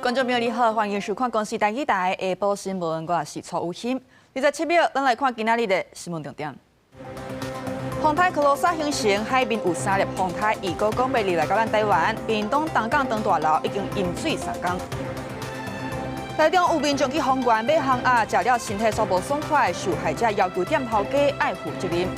觀眾朋友你好，歡迎收看公視台語台下晡新聞，我是蔡有馨。27秒，咱來看今仔日的新聞重點。風颱柯羅莎形成，海面有三粒風颱，預估講欲入來到咱台灣，屏東東港長大樓已經淹水3工。台中有民眾去豐原買烘鴨，食了身體煞無爽快，受害者要求店頭家愛負責任。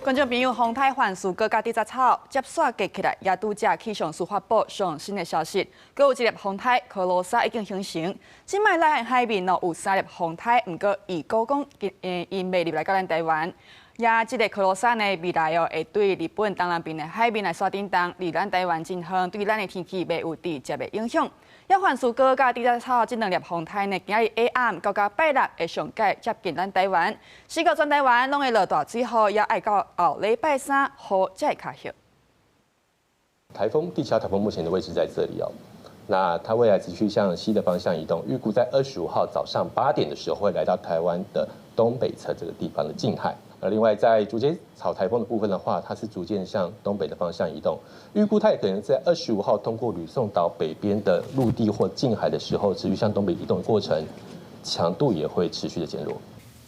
觀眾朋友，風颱范斯高佮低雜草接煞結起來，也拄才氣象署發布上新的消息，閣有一粒風颱柯羅莎已經形成。這擺來海面哦有三粒風颱，毋過預估講，𪜶袂入來到咱台灣。也這个柯羅莎呢，未來哦會對日本東南邊的海面來煞振動，離咱台灣真遠，對咱的天氣袂有直接的影響。也范斯高佮低雜草這兩粒風颱呢，今日下暗到到拜六會上蓋接近咱台灣，四個全台灣攏會落大水雨，也愛到後禮拜三雨才會較歇。颱風第七號颱風目前的位置在這裡哦，那它未來持續向西的方向移動，預估在25號早上8點的時候會來到台灣的東北側這個地方的近海。而另外在竹節草颱風的部分的話，它是逐漸向東北的方向移動，預估它也可能在25號通過呂宋島北邊的陸地或近海的時候，持續向東北移動的過程，強度也會持續的減弱。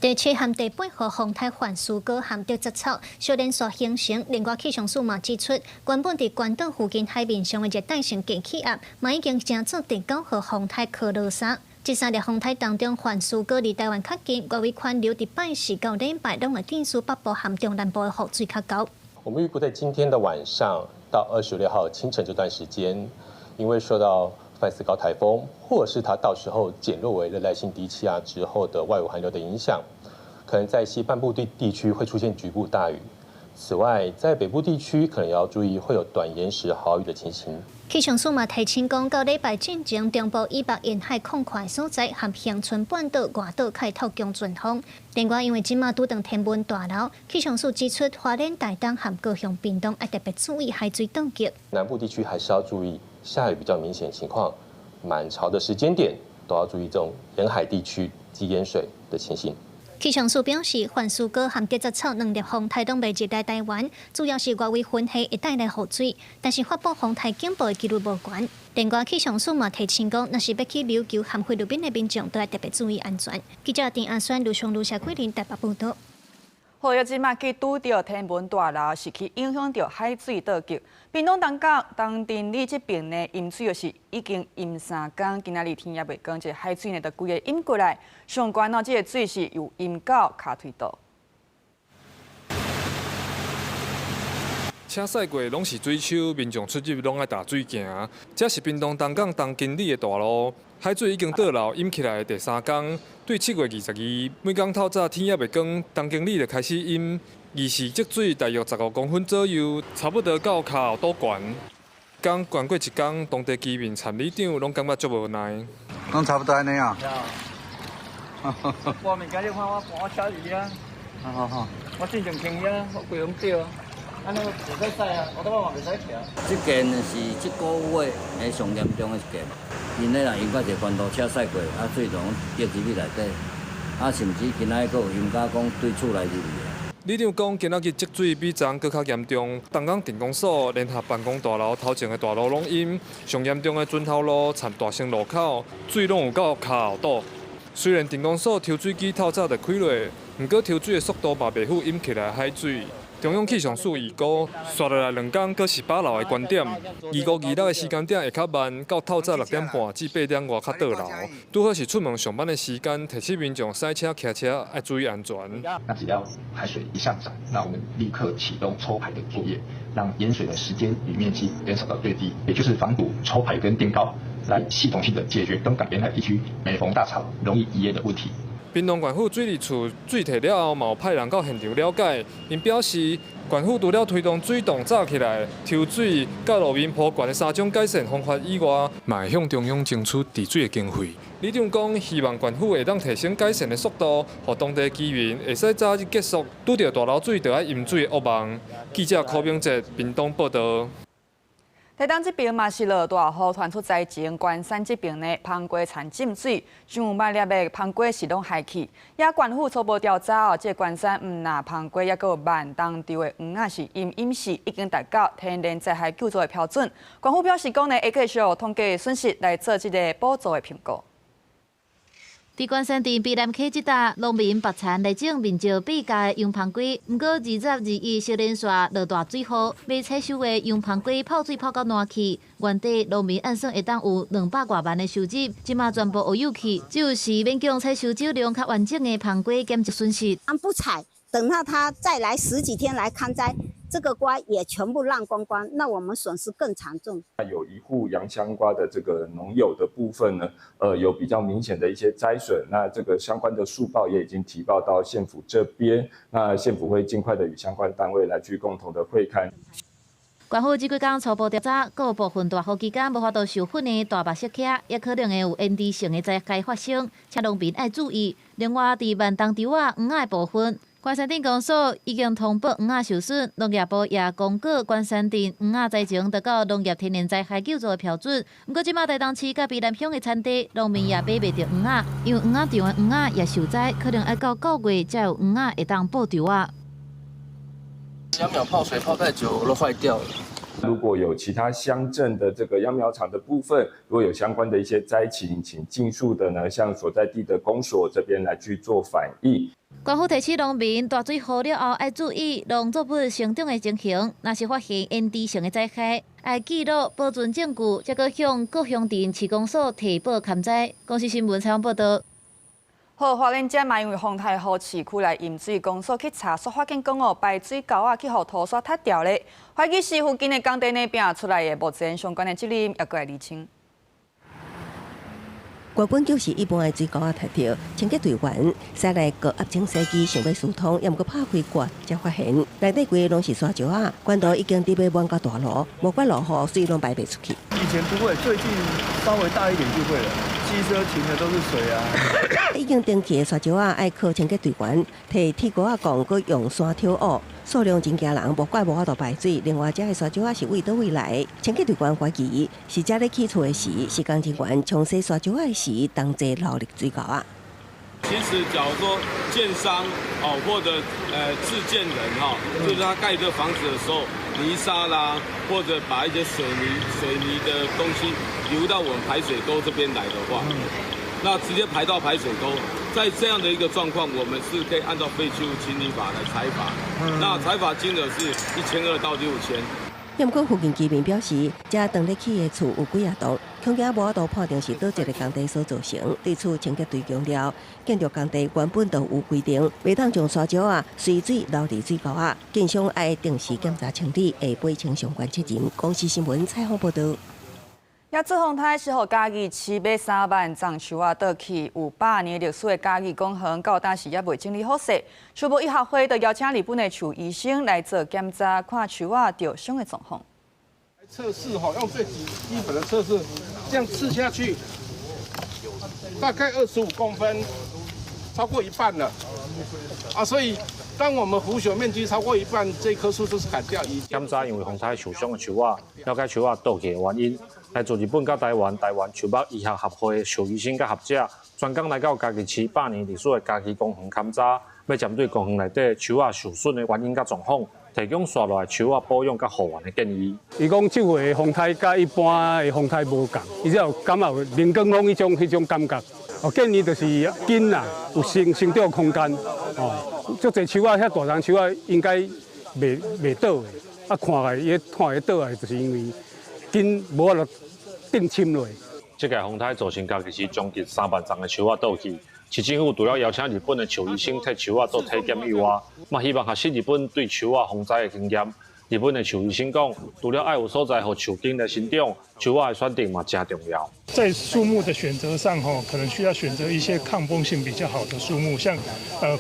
第七和第八號風颱范斯高和低雜草相連續形成，另外氣象署嘛指出，原本佇關島附近海面上的熱帶性低氣壓，嘛已經成做第九號風颱柯羅莎。這三粒風颱當中，范斯高離台灣較近，外圍環流佇拜四到禮拜攏會致使北部和中南部的雨水較厚。我們預估在今天的晚上到26號清晨這段時間，因為受到范斯高颱風，或是它到時候減弱為熱帶性低氣壓之後的外圍環流的影響，可能在西半部地區會出現局部大雨。此外，在北部地區可能要注意會有短延時豪雨的情形。氣象署嘛提醒講，到禮拜進前，中部以北沿海空曠所在和恆春半島外島較會透強陣風。另外，因為這馬拄著天文大樓，氣象署指出，花蓮、台東和高雄、屏東愛特別注意海水凍結。南部地區還是要注意下雨比較明顯情況，滿潮的時間點都要注意這種沿海地區積淹水的情形。氣象署表示，范斯高和低雜草兩粒風颱攏袂入來台灣，主要是外圍雲系會帶來雨水，但是發布風颱警報的幾率無懸。另外，氣象署嘛提醒講，若是欲去琉球和菲律賓的民眾，都愛特別注意安全。記者鄭阿宣、盧松、盧社桂林台北報道。好，這馬去拄著天文大樓，是去影響著海水倒擊。屏東東港東鎮里這邊呢，淹水就是已經淹3工，今仔日天也未光，這海水呢就規个淹過來。上懸哦，這个水是有淹到跤腿肚。車駛過攏是水丘，民眾出入攏愛踏水行。這是屏東東港東金里的大路，海水已經倒流淹起來的第三工。對7月22，每工透早天猶未光，東金里就開始淹，二是積水大約15公分左右，差不多到跤後肚懸。剛懸過一工，當地居民田里長攏感覺足無奈。攏差不多按呢啊。我物件你看我搬車佇遐。好好好。我進前停遐，我規攏掉。按呢袂使駛啊，我都嘛袂使騎。這件是這個月的上嚴重的一件，因咧若淹到一個關渡車駛過，啊水就攏滴入去內底，啊甚至今仔日閣有淹到講對厝內入去。里長講，今仔日積水比昨昏閣較嚴重。東港鎮公所聯合辦公大樓頭前的大路攏淹，上嚴重的圳頭路參大興路口，水攏有到跤後肚。雖然鎮公所抽水機透早就開落，毋過抽水的速度嘛袂赴淹起來的海水。中央氣象署預估，紲落來2工，閣是飽流的懸點。25、26的時間點會較慢，到透早6點半至8點外較倒流。拄好是出門上班的時間，提醒民眾駛車、騎車愛注意安全。那只要海水一上漲，那我們立刻啟動抽排的作業，讓淹水的時間與面積減少到最低，也就是防堵、抽排跟墊高，來系統性的解決東港沿海地區每逢大潮容易溢淹的問題。屏東縣府水利處水退了後，嘛有派人到現場了解。𪜶表示，縣府除了推動水洞紮起來、抽水、佮路面鋪懸的三種改善方法以外，嘛會向中央爭取治水的經費。里長講，希望縣府會當提升改善的速度，予當地居民會使早日結束拄著大流水就愛淹水的噩夢。記者柯明哲屏東報道。台東這邊嘛是落大雨，傳出災情，關山這邊呢，芳瓜田浸水，上萬粒的芳瓜是攏害去。也縣府初步調查哦，這個關山毋但芳瓜，抑閣有萬東場的黃仔是淹淹死，已經達到天然災害救助的標準。縣府表示講呢，會繼續統計損失來做這個補助的評估。佇關山鎮卑南溪這搭，農民拔田來種面積8甲的洋芳瓜，毋過20、21小連續落大水雨，未採收的洋芳瓜泡水泡到爛去。原底農民按算會當有200外萬的收入，這馬全部烏有去，只有是勉強採收少量較完整的芳瓜減少損失。不採，等到他再來十幾天來勘災，這個瓜也全部爛光光，那我們損失更慘重。有一戶洋香瓜的這個農友的部分呢，有比較明顯的一些災損，那這個相關的速報也已經提報到縣府這邊，那縣府會盡快的與相關單位來去共同的會勘。縣府這幾工初步調查，閣有部分大雨期間無法度授粉的大白色茄，也可能會有延遲性的災害發生，請農民愛注意。另外，佇萬東場仔黃仔的部分，關山鎮公所已經通報黃仔受損，農業部也公告關山鎮黃仔災情達到農業天然災害救助的標準。毋過，這馬台東市佮卑南鄉的產地，農民也買袂著黃仔，因為黃仔場的黃仔也受災，可能愛到9月才有黃仔會當補場仔。秧苗泡水泡太久都壞掉了。如果有其他鄉鎮的這個秧苗場的部分，如果有相關的一些災情，請盡速的呢向所在地的公所這邊來去做反映。縣府提醒農民，大水雨了後愛注意農作物生長的情形，若是發現延遲性的災害，愛記錄保存證據，才閣向各鄉鎮市公所提報勘災。公視新聞採訪報導。好，花蓮這嘛因為風颱予市區內淹水，公所去查，煞發現講哦，排水溝仔去予塗沙塞掉咧，懷疑是附近的工地那邊出來的，目前相關的責任也閣來釐清。原本就是一般的水溝仔塞著，清潔隊員駛來高壓清洗機想欲疏通，也毋過拍開蓋，才發現內底規个攏是沙石仔，管道已經佇欲滿到大爐，無管落雨，水攏排袂出去。以前不會，最近稍微大一點就會了。機車停的都是水啊！已經定期的沙石仔愛靠清潔隊員提鐵鍋仔摃，閣用山挑挖，數量真驚人，無怪無法度排水。另外，這个沙石仔是為佗位來？清潔隊員懷疑是遮咧起厝的時，施工人員沖洗沙石仔的時，同齊流入水溝仔。其實，假如說建商哦，或者自建人哈，就是他蓋這個房子的時候，泥沙啦，或者把一些水泥的東西流到我們排水溝這邊來的話，那直接排到排水溝，在這樣的一個狀況，我們是可以按照廢棄物清理法來裁罰，那裁罰金額是1200到6000。毋過附近居民表示，遮當咧起的厝有幾仔棟，恐驚無法度判定是佗一个工地所造成。對此，清潔隊強調，建築工地原本就有規定，袂當將沙石仔隨水流佇水溝仔，建商愛定時檢查清理，會賠清相關責任。公視新聞採訪報導。也這風颱是予嘉義市欲3萬樟樹仔倒去，有100年歷史的嘉義公園，到今時猶未整理好勢。樹木醫學會就邀請日本的樹醫生來做檢查，看樹仔著傷的狀況。測試哈，用最基本的測試，這樣刺下去，大概25公分，超過一半了。啊，所以當我們腐朽面積超過一半，這棵樹就是砍掉。檢查因為風颱受傷的樹仔，了解樹仔倒去的原因。來自日本佮台灣、台灣樹木醫學協會獸醫生佮學者，專工來到嘉義市100年歷史的嘉義公園勘查，欲針對公園內底樹仔受損的原因佮狀況，提供紲落來樹仔保養佮復原的建議。伊講這回的風颱佮一般的風颱無仝，伊只有感覺有龍捲風彼種感覺。哦，建議就是根啊有生長空間，哦，足濟樹仔遐大樟樹仔應該袂倒的，啊，看來伊看會倒來，就是因為根無法度定深落。這個風颱造成嘉義市將近3萬叢的樹仔倒去，市政府除了邀請日本的樹醫生替樹仔做體檢以外，嘛希望學習日本對樹仔防災的經驗。日本的樹醫生講，除了愛有所在予樹根來生長，樹仔的選擇嘛誠重要。在樹木的選擇上，吼，可能需要選擇一些抗風性比較好的樹木，像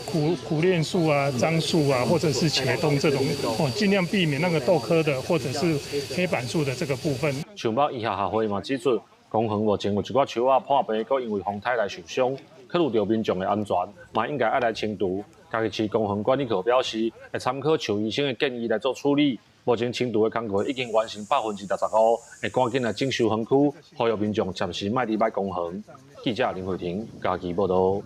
苦楝樹啊、樟樹啊，或者是茄冬這種，哦，盡量避免那個豆科的或者是黑板樹的這個部分。樹木醫學學會嘛指出，公園目前有一寡樹仔破病，閣因為風颱來受傷，考慮著民眾的安全，嘛應該愛來清除。嘉義市公園管理局表示，會參考樹醫生的建議來做處理。目前清除的工作已經完成65%，會趕緊來整修園區，呼籲民眾暫時莫離開公園。記者林慧婷嘉義報導。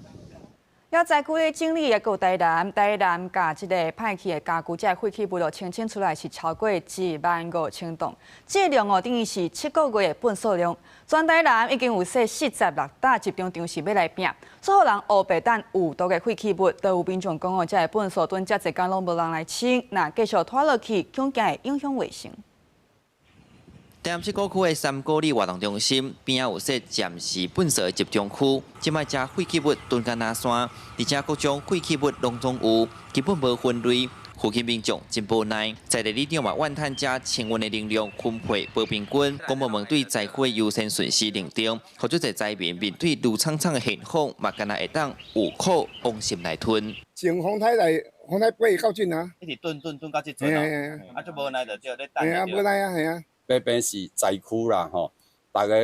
也災區的整理也閣有台南，台南共這个歹去的家具，這个廢棄物咯清清出來是超過1萬5千噸，這個量哦等於是7個月的糞掃量。全台南已經有設46搭集中場是欲來拚，所予人烏白等有毒的廢棄物，都有民眾講哦，這个糞掃囤遮濟工攏無人來清，若繼續拖落去，恐驚會影響衛生。台南市五區的三股里活動中心邊仔有設暫時糞掃的集中區，這擺遮廢棄物囤甲若山，而且各種廢棄物攏總有，根本無分類，附近民眾真無奈。在地里長嘛怨嘆遮清運的能量分配無平均，公部門對災區的優先順序認定，予足濟災民面對攄慘慘的現況，嘛干焦會當有苦往心內吞。從風颱來，風颱八到這啊，一直囤囤囤到這陣啊，啊，足無奈就對咧等。嘿啊，無奈啊，嘿啊。這邊是災區啦，吼，大家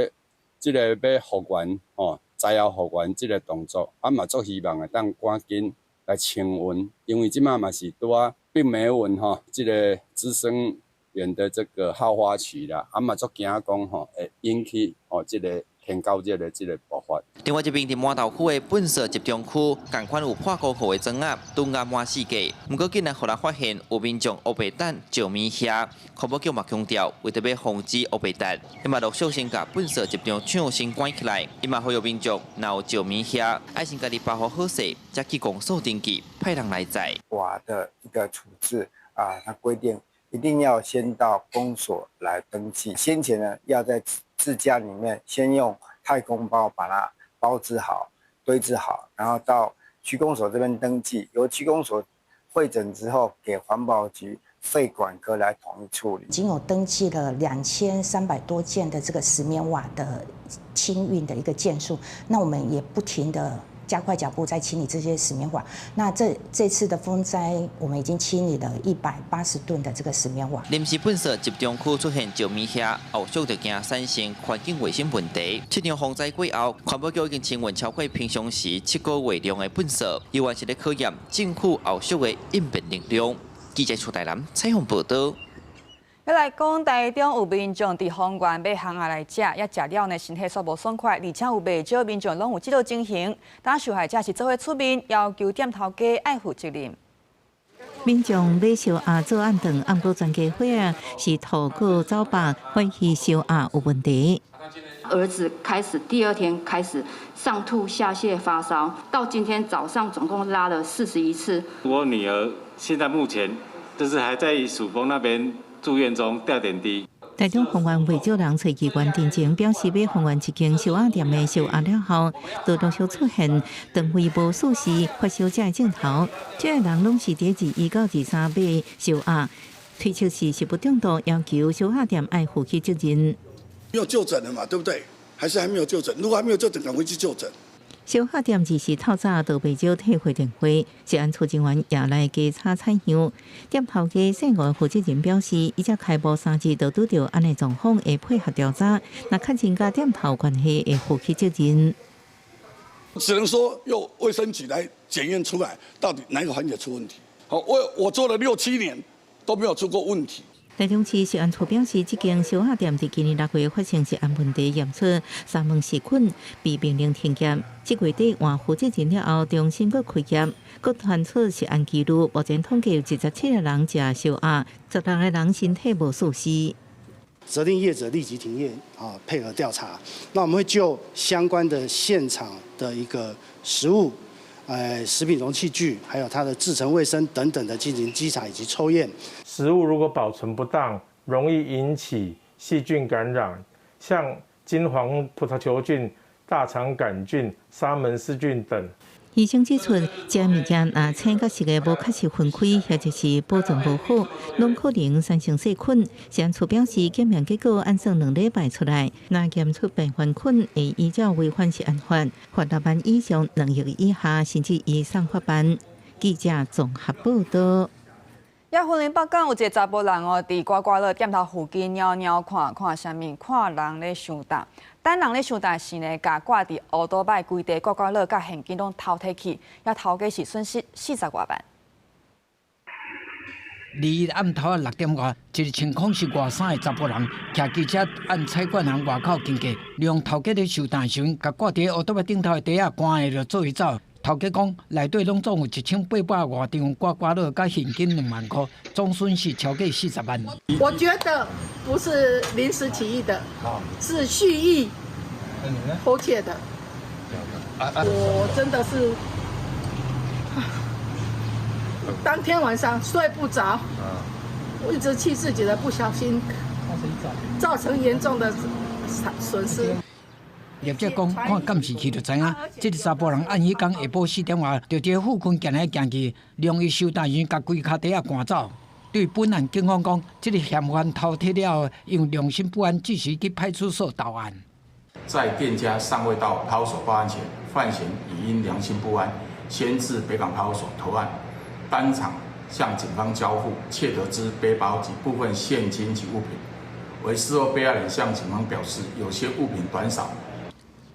這个欲復原，吼，災後復原這个動作，啊嘛足希望會當趕緊來清運，因為這馬嘛是拄仔病媒蚊吼，這个孳生源的這個好發期啦，啊嘛足驚講吼會引起吼這个天狗熱的這个爆發。另外一邊佇滿豆區的糞掃集中區，仝款有破高庫的磚仔，囤甲滿四界。毋過竟然予人發現有民眾烏白擲石物遐，環保局嘛強調，為著欲防止烏白擲，伊嘛陸續先共糞掃集中場先關起來。伊嘛呼籲民眾，若有石物遐，愛先家己包好好勢，才去公所登記，派人來載。瓦的一個處置啊，它規定一定要先到公所來登記，先前呢要在自家裡面先用太空包把它包置好、堆置好，然後到區公所這邊登記，由區公所彙整之後，給環保局廢管科來統一處理。已經有登記了2300多件的這個石棉瓦的清運的一個件數，那我們也不停的加快腳步在清理這些石棉瓦。那這次的風災，我們已經清理了180噸的這個石棉瓦。臨時糞掃集中區出現石物遐，後續就驚產生環境衛生問題。這場風災過後，環保局已經清運超過平常時7個月量的糞掃，猶原是咧考驗政府後續的應變能力。記者徐大南採訪報導。欲來講，台中有民眾佇豐原買烘仔來食，也食了呢，身體煞無爽快，而且有袂少民眾攏有這個情形。當受害者是做伙出面要求店頭家愛負責任。民眾買燒鴨做暗頓，毋過全家伙仔是吐閣走腹，懷疑燒鴨有問題。兒子開始第二天開始上吐下瀉發燒，到今天早上總共拉了41次。我女兒現在目前就是還在曙光那邊住院中吊點滴。台中豐原袂少人揣議員陳情，表示買豐原一間燒鴨店的燒鴨了後，就陸續出現腸胃無舒適、發燒這个症頭。這个人攏是佇21到23買燒鴨，推測是食物中毒，要求燒鴨店愛負起責任。沒有就診了嘛，對不對？還是還沒有就診？如果還沒有就診，趕快去就診。燒鴨店二時透早就袂少退貨電話，食安處人員也來稽查採樣。店頭家姓吳負責人表示，伊才開幕3日就拄著按呢狀況，會配合調查。若確認佮店頭關係，會負起責任。只能說由衛生局來檢驗出來，到底哪個環節出問題。好，我做了六七年都沒有出過問題。台中市食安處表示，這間燒鴨店佇今年6月發生食安問題，驗出沙門氏菌，被命令停業。這月底換負責人了後，重新閣開業，閣傳出食安紀錄。目前統計有27個人食燒鴨，16個人身體無舒適。責令業者立即停業，啊，配合調查。那我們會就相關的現場的一個食物、食品容器具，還有它的製程衛生等等的進行稽查以及抽驗。食物如果保存不當，容易引起細菌感染，像金黃葡萄球菌、大腸桿菌、沙門氏菌等。醫生指出，這物件若青佮熟的無確實分開，或者是保存無好，攏可能產生細菌。食安處表示，檢驗結果按算2禮拜出來，若驗出病原菌，會依照違反食安法，罰6萬以上2億以下，甚至移送法辦。記者綜合報導。也雲林北港有一个查埔人哦，佇刮刮樂店頭附近蟯蟯看看啥物，看人咧傷重。等人咧傷重時呢，共掛佇烏多擺規袋刮刮樂佮現金攏偷提去，也頭家是損失40外萬。21暗頭仔6點外，一个穿孔是外衫的查埔人，騎機車按菜館行外口經過，利用頭家咧收單時陣，共掛佇烏桌仔頂頭的袋仔關的就做去走。頭家講內底攏總有1800外張刮刮樂，佮現金2萬箍，總損失超過40萬。我覺得不是臨時起意的，是蓄意偷竊的。我真的是當天晚上睡不着，我一直氣自己的不小心，造成嚴重的損失。業者講，看監視器就知影，這个查埔人按彼工下晡4點外，就佇附近行來行去，利用伊收單時，共規跤袋仔趕走。對本案，警方講，這个嫌犯偷提了後，因為良心不安，即時去派出所投案。在店家尚未到派出所報案前，犯嫌已因良心不安，先至北港派出所投案，當場向警方交付竊得之背包及部分現金及物品。惟事後被害人向警方表示，有些物品短少。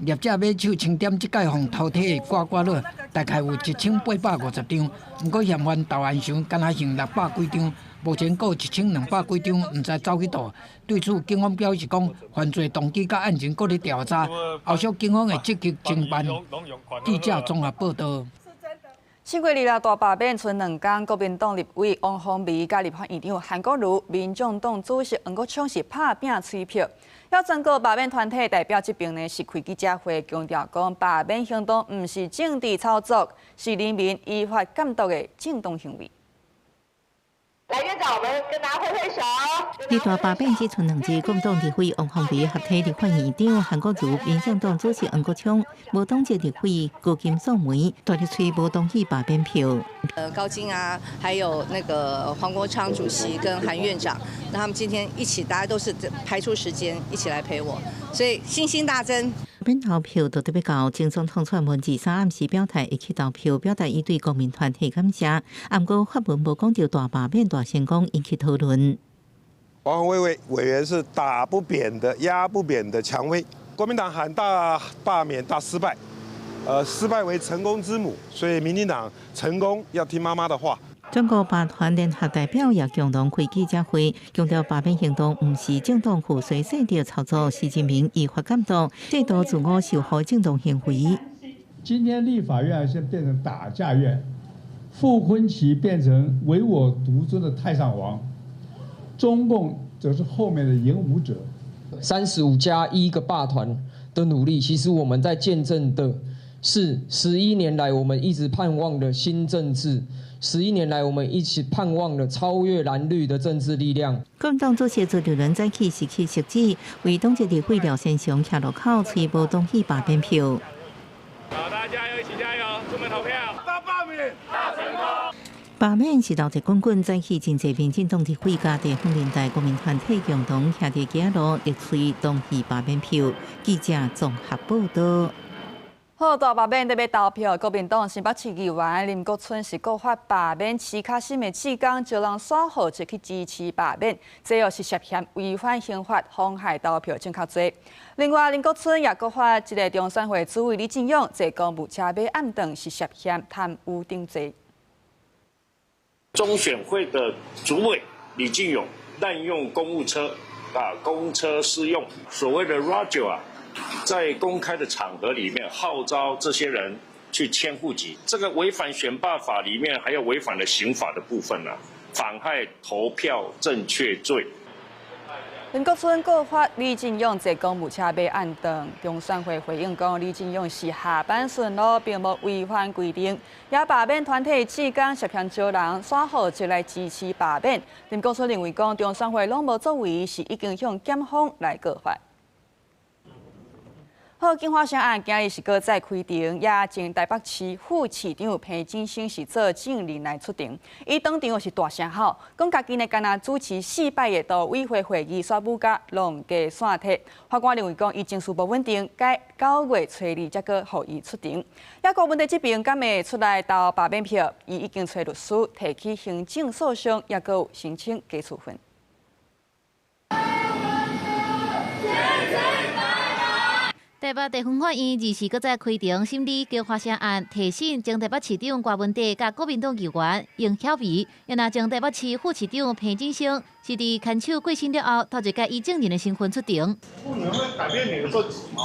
業者買手清點，這擺予偷提的刮刮樂大概有1850張，毋過嫌犯投案時，干焦剩600幾張，目前閣有1200幾張，毋知走去佗。對此，警方表示講，犯罪動機佮案情閣咧調查，後續警方會積極偵辦。記者綜合報道。4月2日大罷免賰兩工，國民黨立委王鴻薇佮立法院長韓國瑜、民眾黨主席黃國昌是拍拚催票。猶全國罷免團體代表這邊呢是開記者會，強調講罷免行動毋是政治操作，是人民依法監督的正當行為。來，院長，我們跟大家揮揮手。佇大罷免只賰兩日，國民黨立委王鴻薇合體立法院長韓國瑜、民眾黨主席黃國昌、無黨籍立委高金素梅，大力催無同意罷免票。高金啊，還有那個黃國昌主席跟韓院長，那他們今天一起，大家都是排出時間一起來陪我，所以信心大增。免投票就特別到前總統蔡英文23暗時表態，會去投票，表達伊對公民團體感謝。毋過發文無講著大罷免大成功引起討論。王鴻薇委員是打不扁的、壓不扁的薔薇。國民黨喊大罷免大失敗，失敗為成功之母，所以民進黨成功要聽媽媽的話。全國罷團聯合代表也共同開記者會，強調罷免行動毋是政黨附隨勢力操作，是人民依法監督，制度自我守護正當行為。今天立法院先變成打架院，傅崐萁變成唯我獨尊的太上皇，中共則是後面的引武者。35+1個罷團的努力，其實我們在見證的是11年來我們一直盼望的新政治。11年來，我們一起盼望的超越藍綠的政治力量。國民黨主席朱立倫早起是去汐止，為黨籍立委廖先祥徛路口催無同意罷免票。好，大家加油，一起加油，出門投票，大罷免，大成功。罷免是鬧熱滾滾，早起真濟民進黨立委佮地方連帶公民團體共同徛佇街仔路，力催同意罷免票。記者綜合報道。好，大罷免欲投票，國民黨新北市議員林國春是告發罷免市跤心的志工，招人徙戶籍去支持罷免，這又是涉嫌違反刑法，妨害投票正確罪。另外，林國春也告發一个中選會主委李進勇坐公務車買暗頓，是涉嫌貪污等罪。中選會的主委李進勇濫用公務車，啊，公車私用，所謂的 Roger 啊。在公開的場合裡面號召這些人去遷戶籍，這個違反選罷法裡面，還有違反了刑法的部分啊，妨害投票正確罪。林國春告發李進勇坐公務車買暗頓，中選會回應講，李進勇是下班順路，並無違反規定。也罷免團體志工涉嫌招人徙戶籍來支持罷免。林國春認為講，中選會攏無作為，是已經向檢方來告發。好，鏡花聲案今日是閣再開庭，也前台北市副市長彭金生是做證人來出庭。伊當場是大聲吼，講家己呢干焦主持四擺的都委會會議，煞舞甲弄家散體。法官認為講伊情緒無穩定，改9月初2才閣予伊出庭。也郭文的這邊敢會出來投罷免票，伊已經揣律師提起行政訴訟，也閣有申請解處分。台台北地方法院二四閣再開庭審理菊花城案，提審前台北市長柯文哲佮國民黨議員應曉薇，也若前台北市副市長彭錦聲是佇牽手過身了後，頭一擺以證人的身份出庭。不能會改變你的證詞嗎？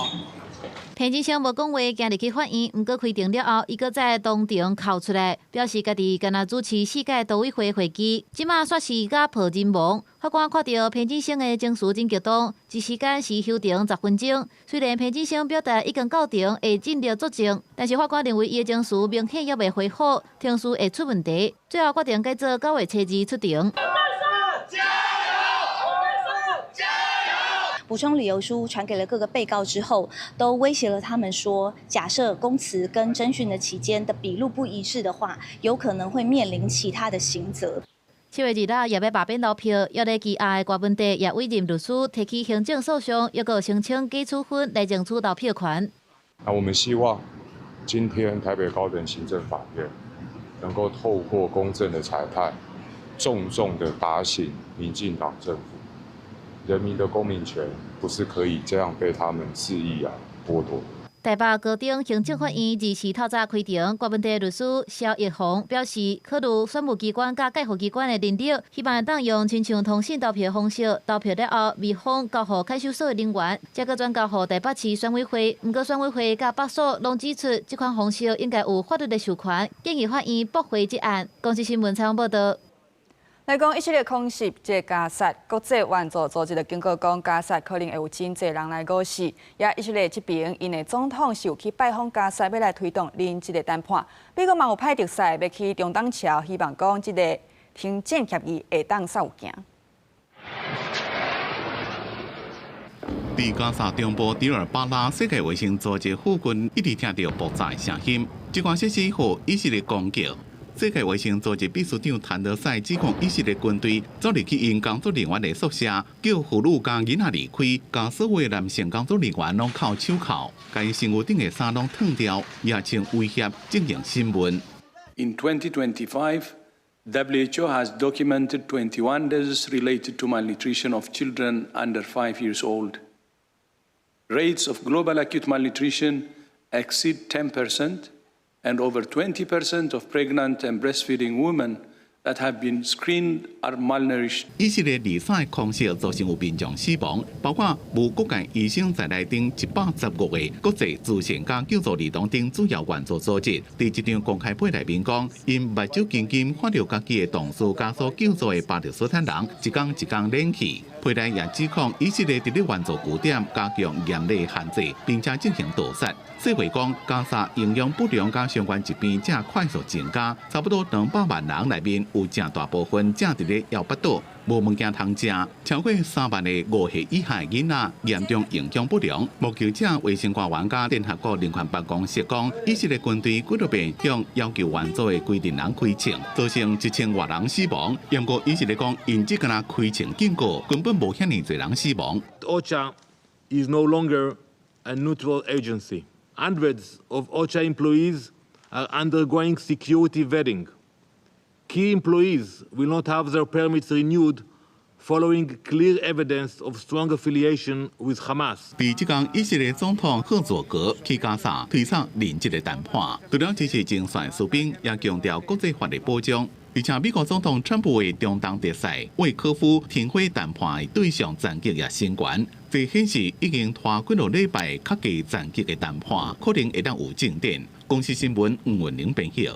彭錦聲無講話，行入去法院，毋過開庭了後，伊閣再當場哭出來，表示家己敢若主持四屆都委會會議，這馬煞是佮破人亡。法官看著彭錦聲的情緒真激動，一時間是休庭10分鐘。雖然彭錦聲表達已經到庭會盡力作證，但是法官認為伊的情緒明顯猶未恢復，程序會出問題，最後決定改做9月初2出庭。加油！補充理由書傳給了各個被告之後，都威脅了他們說，假設供詞跟偵訊的期間的筆錄不一致的話，有可能會面臨其他的刑責。7月2日也欲罷免投票，猶咧羈押的柯文哲也委任律師提起行政訴訟，抑閣聲稱假處分來爭取投票權。那我們希望今天台北高等行政法院能夠透過公正的裁判，重重的打醒民進黨政府。人民的公民權不是可以這樣被他們肆意啊剝奪。台北高等行政法院24透早開庭，柯文哲律師蕭奕弘表示，考慮選務機關佮蓋戶機關的能力，希望當用親像通信投票方式投票了後，密封交予看守所的人員，才閣轉交予台北市選委會。毋過選委會佮北所攏指出，這款方式應該有法律的授權，建議法院駁回這案。公視新聞採訪報導。來講以色列空襲這個加薩，國際援助組織就警告講，加薩可能會有真濟人來餓死。也以色列這邊，𪜶的總統是有去拜訪加薩，欲來推動人質的談判。美國嘛有派特使欲去中東橋，希望講這个停戰協議會當煞有行。佇加薩中部迪爾巴拉世界衛生組織附近，一直聽著爆炸聲音。這款設施予以色列攻擊。世界衛生組織秘書長譚德塞指控以色列軍隊走入去𪜶工作人員的宿舍，叫婦女佮囡仔離開，共所有男性工作人員攏銬手銬，共𪜶身軀頂的衫攏脫掉，也稱威脅進行審問。 In 2025, WHO has documented 21 deaths related to malnutrition of children under 5 years old. Rates of global acute malnutrition exceed 10%, and over 20% of pregnant and breastfeeding women that have been screened are malnourished. 以色列23空襲造成有民眾死亡，包括無國界醫生在內等115個國際慈善佮救助兒童等主要援助組織，佇一張公開批內面講，𪜶目睭緊緊看著家己的同事佮所救助的巴勒斯坦人，一工一工冷去。批內也指控以色列佇咧援助據點加強嚴厲限制，並且進行屠殺。世衛講，加沙營養不良佮相關疾病正快速增加，差不多200萬人內面有誠大部分正佇咧枵腹肚，無物件通食，超過3萬个5歲以下囡仔嚴重營養不良。目擊者、衛生官員佮聯合國人權辦公室講，以色列軍隊幾落遍向要求援助的規陣人開槍，造成1000外人死亡。毋過以色列講，𪜶只敢若開槍警告，根本無遐爾濟人死亡。 OCHA is no longer a neutral agency. Hundreds of OCHA employees are undergoing security vetting. Key employees will not have their permits renewed following clear evidence of strong affiliation with Hamas. 佇這工，以色列總統赫佐格去加薩推動人質的談判，除了支持前線士兵，也強調國際法的保障。而且美國總統川普的中東特使魏科夫停火談判的對象層級也升懸，這顯示已經拖幾落禮拜較低層級的談判，可能會當有進展。公視新聞吳文玲編譯。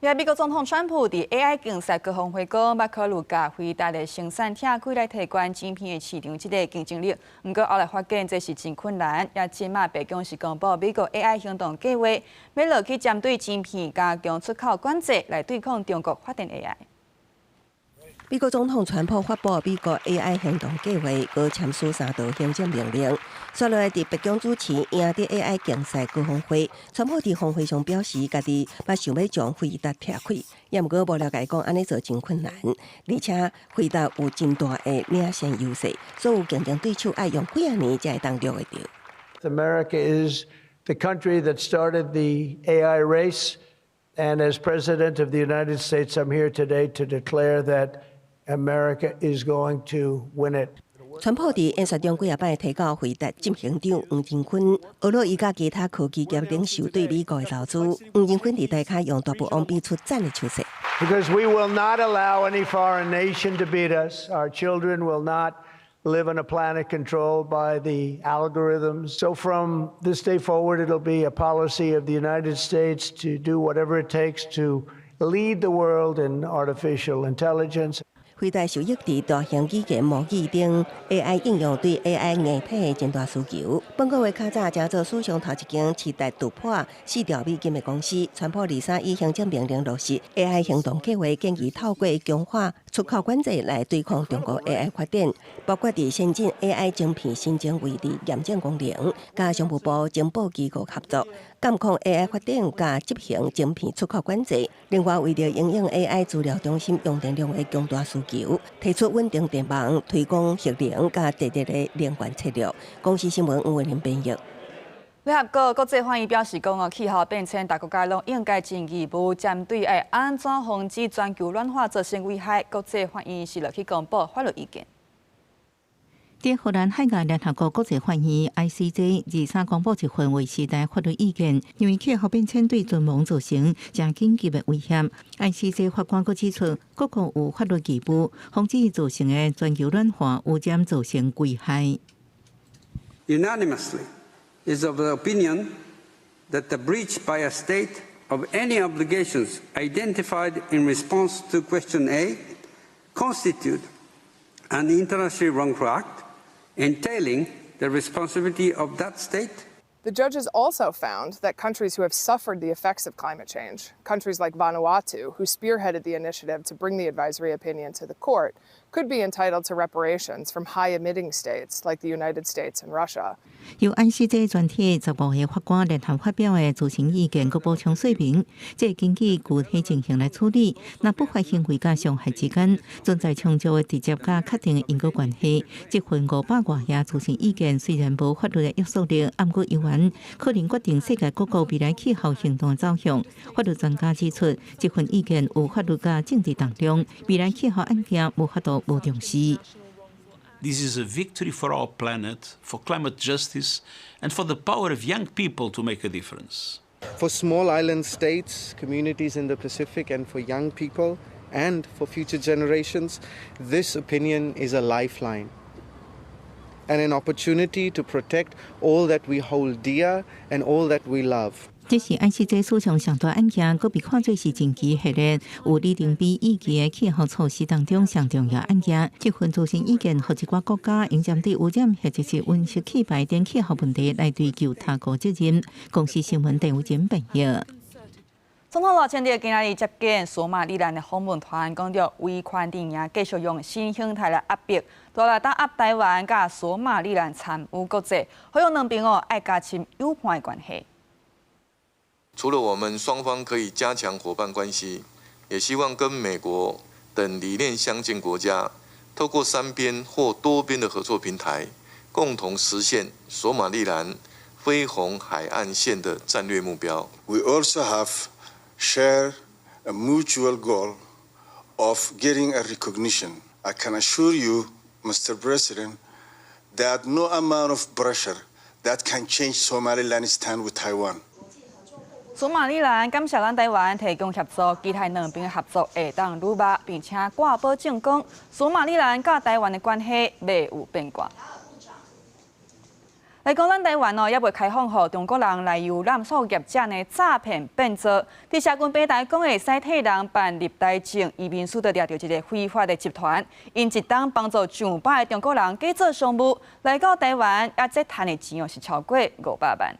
也美國總統川普佇 AI 競賽高峰會講，欲考慮共輝達的生產拆開來提懸晶片的市場這个競爭力。毋過後來發現這是真困難。也這馬白宮是公布美國 AI 行動計劃，欲落去針對晶片加強出口管制來對抗中國發展 AI。美國總統川普發布美國 AI 行動計劃，閣簽署三道行政命令。紲落來佇白宮主持贏得 AI 競賽高峰會，川普佇峰會上表示，家己捌想欲將輝達拆開，也毋過幕僚共伊講按呢做真困難，而且輝達有真大的領先優勢，所有競爭對手愛用幾仔年才會當掠會著。 America is the country that started the AI race, and as president of the United States, I'm here today to declare that America is going to win it. 川普佇演說中幾仔擺提到輝達執行長黃仁勳，呵咾伊佮其他科技業領袖對美國的投資。黃仁勳佇台跤用大步王比出讚的手勢。 Because we will not allow any foreign nation to beat us. Our children will not live on a planet controlled by the algorithms. So from this day forward, it'll be a policy of the United States to do whatever it takes to lead the world in artificial intelligence. 輝達受益佇大型語言模擬頂 AI 應用對 AI 硬體的真大需求。本個月較早成做史上頭一間市值突破4兆美金的公司，川普23以行政命令落實 AI 行動計劃，建議透過強化出口管制來對抗中國 AI 發展，包括佇先進 AI 晶片申請位置驗證功能，佮商務部情報機構合作，監控 AI 發展，佮執行晶片出口管制。另外，為著因應 AI 資料中心用電量的強大需求，提出穩定電網、推廣核能佮地熱的能源策略。公視新聞吳偉林編譯。聯合國國際法院表示講哦，氣候變遷，逐國家攏應該盡義務針對愛按怎防止全球暖化造成危害。國際法院是落去公布法律意見。佇荷蘭海牙聯合國國際法院 ICJ 23公布一份劃時代法律意見，認為氣候變遷對存亡造成誠緊急的威脅。ICJ 法官閣指出，各國有法律義務防止造成的全球暖化污染造成危害。 Unanimously is of the opinion that the breach by a state of any obligations identified in response to question A constitute an internationally wrongful act entailing the responsibility of that state. The judges also found that countries who have suffered the effects of climate change, countries like Vanuatu, who spearheaded the initiative to bring the advisory opinion to the court, could be entitled to reparations from high emitting states like the United States and Russia. 由 ICJ 全體15個法官聯合發表的諮詢意見，閣補充說明，這根據具體情形來處理，若不法行為佮傷害之間存在充足的直接佮確定的因果關係。這份500外頁諮詢意見雖然無法律的約束力，毋過猶原可能決定世界各國未來氣候行動的走向。法律專家指出，這份意見有法律佮政治當中，未來氣候案件無法度無重視。 This is a victory for our planet, for climate justice, and for the power of young people to make a difference. For small island states, communities in the Pacific, and for young people, and for future generations, this opinion is a lifeline and an opportunity to protect all that we hold dear and all that we love. 這是 ICJ 史上上大案件，閣被看做是近期系列有里程碑意義的氣候措施當中上重要案件。這份諮詢意見，予一寡國家應針對污染或者是溫室氣排等氣候問題來追究他國責任。公視新聞鄧偉珍編譯。總統賴清德今仔日接見索馬里蘭的訪問團，講著威權陣營繼續用新形態來壓迫，除了打壓台灣，佮索馬里蘭參與國際，呼籲兩邊哦愛加深友伴的關係。除了我們雙方可以加強夥伴關係，也希望跟美國等理念相近國家，透過三邊或多邊的合作平台，共同實現索馬利蘭飛紅海岸線的戰略目標。 We also have share a mutual goal of getting a recognition. I can assure you, Mr. President, that no amount of pressure that can change Somaliland's stand with Taiwan. 索馬里蘭感謝咱台灣提供協助，期待兩邊合作會當愈密，並且掛保證講，索馬里蘭佮台灣的關係袂有變卦。來講，咱台灣哦，猶未開放予中國人來遊覽所業者呢詐騙變做，佇社群平台講會使替人辦入台證，移民署就掠著一个非法的集團，𪜶一冬幫助上百个中國人假做商務來到台灣，啊，這趁的錢哦是超過500萬。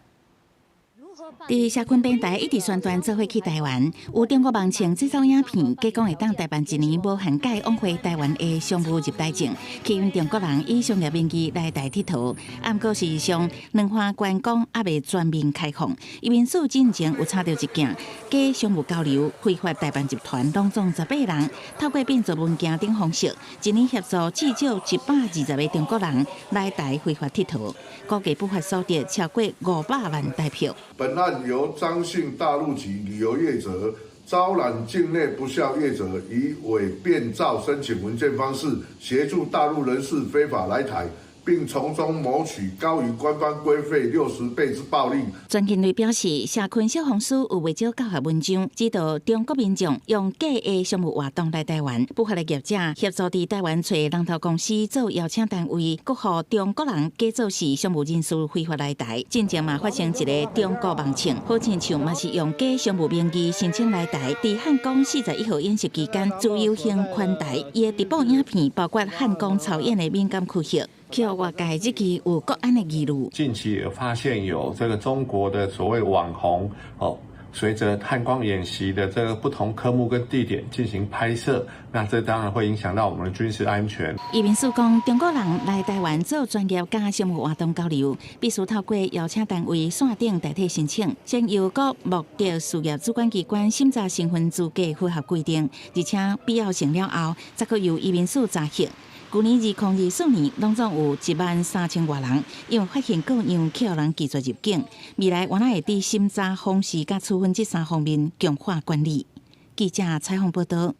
佇社群平台一直宣傳做伙去台灣，有中國網站製造影片，假講會當代辦一年無限屆往回台灣的商務入台證，吸引中國人以商業名義來台𨑨迌。毋過事實上，兩岸觀光猶未全面開放，移民署進前有查著一件假商務交流非法代辦集團，攏總18人，透過變做文件等方式，一年協助至少120個中國人來台非法𨑨迌，估計不法所得超過500萬台票。本案由張姓大陸籍旅遊業者招攬境內不肖業者，以偽變造申請文件方式協助大陸人士非法來台，並從中謀取高於官方規費60倍之暴利。專勤隊表示，社群小紅書有袂少教學文章，指導中國民眾用假的商務活動來台灣，不法的業者協助佇台灣揣人頭公司做邀請單位，閣予中國人假做是商務人士非法來台。進前嘛發生一个中國網衝，好親像嘛是用假商務名義申請來台，佇漢光41號演習期間自由行環台，伊的直播影片包括漢光操演的敏感區域。予外界質疑有國安的疑慮。近期也發現有這個中國的所謂網紅，哦，隨着漢光演習的這個不同科目跟地點進行拍攝，那這當然會影響到我們的軍事安全。移民署講，中國人來台灣做專業佮商務活動交流，必須透過邀請單位線頂代替申請，先由各目的事業主管機關審查身份資格符合規定，而且必要性了後，才閣由移民署查核。舊年2024年，攏總有1萬3千外人，因為發現過樣，予人拒絕入境。未來原來會佇審查方式佮處分這三方面強化管理。記者採訪報導。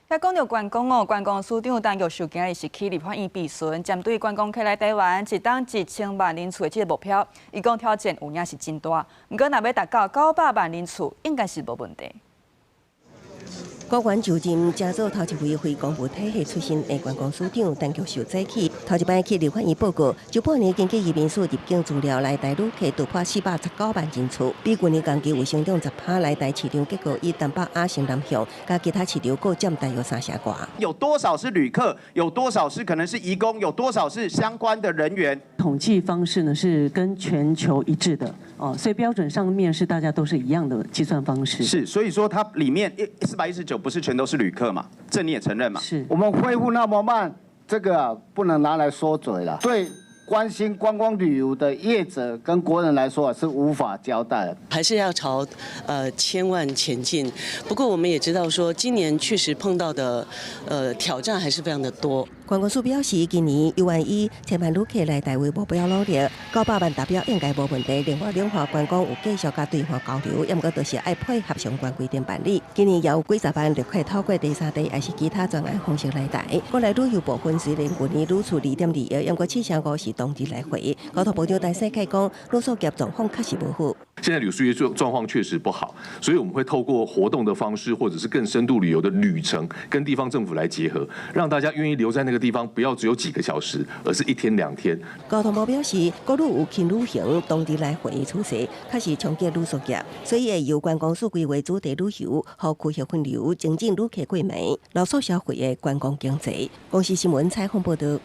遐講著觀光哦，觀光署長陳玉秀今日是去立法院備詢，針對觀光客來台灣一冬1000萬人次的這个目標，伊講挑戰有影是真大，毋過若欲達到900萬人次，應該是無問題。閣懸就任，成做頭一位非公務體系出身的觀光署長陳菊秀早起，頭一擺去立法院報告，上半年根據移民署入境資料來台旅客突破419萬人次，比舊年同期有成長10%。來台市場結構以東北亞新南向，佮其他市場各佔大約三成外。有多少是旅客？有多少是可能是移工？有多少是相關的人員？統計方式呢是跟全球一致的哦，所以標準上面是大家都是一樣的計算方式。是，所以說它裡面419不是全都是旅客嘛？這你也承認嘛？是。我們恢復那麼慢，這個啊不能拿來說嘴了。對關心觀光旅遊的業者跟國人來說是無法交代的。還是要朝千萬前進。不過我們也知道說，今年確實碰到的挑戰還是非常的多。觀光署表示，今年有望以千萬旅客來台為目標努力，900萬達標應該無問題。另外，兩岸觀光有繼續佮對岸交流，毋過都是愛配合相關規定辦理。今年也有幾十萬旅客透過第三地，抑是其他專案方式來台。國內旅遊部分雖然舊年旅次2.2億，毋過7成5是當日來回。交通部長陳世凱講，旅宿業狀況確實無好。現在旅宿業狀況確實不好，所以我們會透過活動的方式，或者是更深度旅遊的旅程，跟地方政府來結合，讓大家願意留在那個地方，不要只有幾個小時，而是一天兩天。交通部表示，國旅有輕旅行、當日來回的趨勢，確實衝擊旅宿業，所以會由觀光署規劃主題旅遊予區域分流，增進旅客過暝、留宿消費的觀光經濟。公視新聞採訪報導。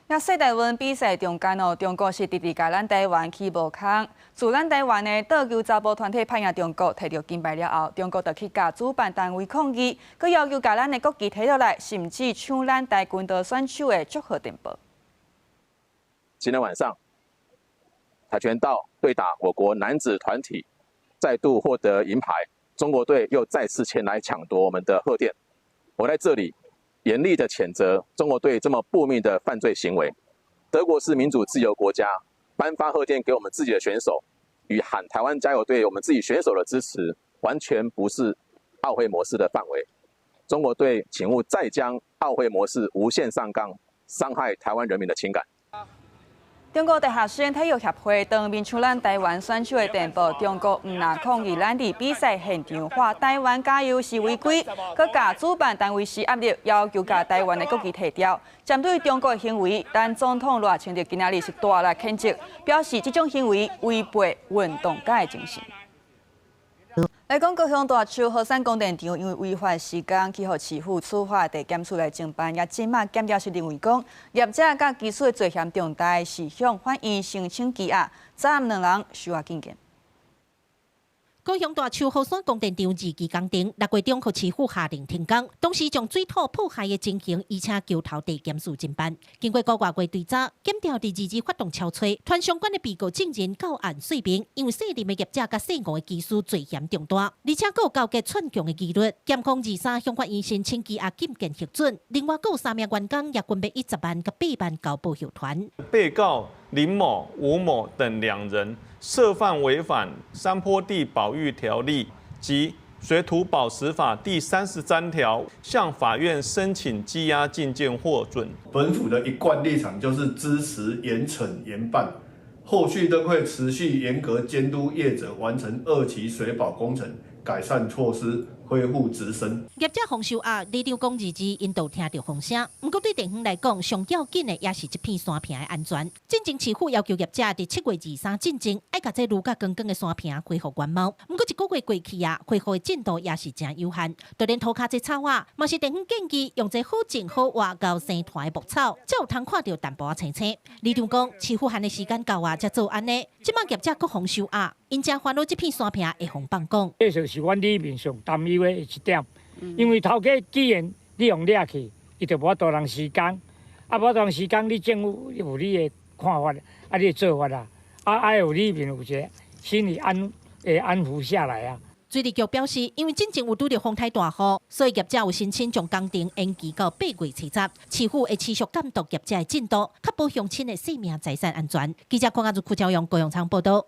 遐世大運比賽中間哦，中國是直直共咱台灣起無空。自咱台灣的桌球查埔團體拍贏中國，摕著金牌了後，中國就去共主辦單位抗議，閣要求共咱的國旗提落來，甚至搶咱跆拳道選手的祝賀電報。今天晚上，跆拳道對打我國男子團體再度獲得銀牌，中國隊又再次前來搶奪我們的賀電。我在這裡嚴厲的譴責中國隊這麼不明的犯罪行為。德國是民主自由國家，頒發賀電給我們自己的選手，與喊台灣加油對我們自己選手的支持，完全不是奧會模式的範圍。中國隊請勿再將奧會模式無限上綱，傷害台灣人民的情感。中國大學生體育協會當面搶咱台灣選手的電報，中國毋但抗議咱佇比賽現場喊台灣加油是違規，閣共主辦單位施壓力，要求共台灣的國旗提掉。針對中國的行為，咱總統賴清德今仔日是大力譴責，表示這種行為違背運動家的精神。來講高雄大樹雨傘光電場，因為違法施工，去予市府處罰地檢署來偵辦。也這馬檢調室認為講，業者佮技師的罪嫌重大，是向法院申請羈押，昨暗兩人受押禁見。高雄大樹雨傘光電場二期工程，6月中予市府下令停工，當時將水土破壞的情形，移請橋頭地檢署偵辦。經過個外月追查，檢調佇2日發動搜查，傳相關的被告證人到案說明，因為細林的業者佮細吳的技師罪嫌重大，而且閣有勾結串共的疑慮，檢控23向法院申請羈押禁見核准。另外，閣有三名員工也分別以10萬佮8萬交保護團。被告林某、吳某等兩人涉犯違反山坡地保育條例及水土保持法第33条，向法院申請羈押禁見獲准。本府的一貫立場就是支持嚴懲嚴辦，後續都會持續嚴格監督業者完成二期水保工程改善措施，恢復植生。業者予收押，里長講二二，𪜶都聽著風聲。毋過對地方來講，上要緊的也是這片山坪的安全。進前市府要求業者佇7月23進前，愛共這愈甲光光的山坪恢復原貌。毋過一個月過去啊，恢復的進度也是誠有限。就連塗跤這草仔，嘛是地方建議用這好種好活𠢕生團的牧草，才有通看著淡薄仔青青。里長講，市府限的時間到啊，才做按呢。這擺業者閣予收押，𪜶誠煩惱這片山坪會予放講。這就是阮里面上擔憂的一點，因為頭家既然你予掠去，伊就無法度人施工，啊，無法度人施工，你政府有你的看法，啊，你的做法啊，啊，愛有裡面有一個心理安會安撫下來啊。水利局表示，因為進前有拄著風颱大雨，所以業者有申請將工程延期到8月30。市府會持續監督業者的進度，確保鄉親的性命財產安全。記者鄺阿如、邱朝陽、高永昌報道。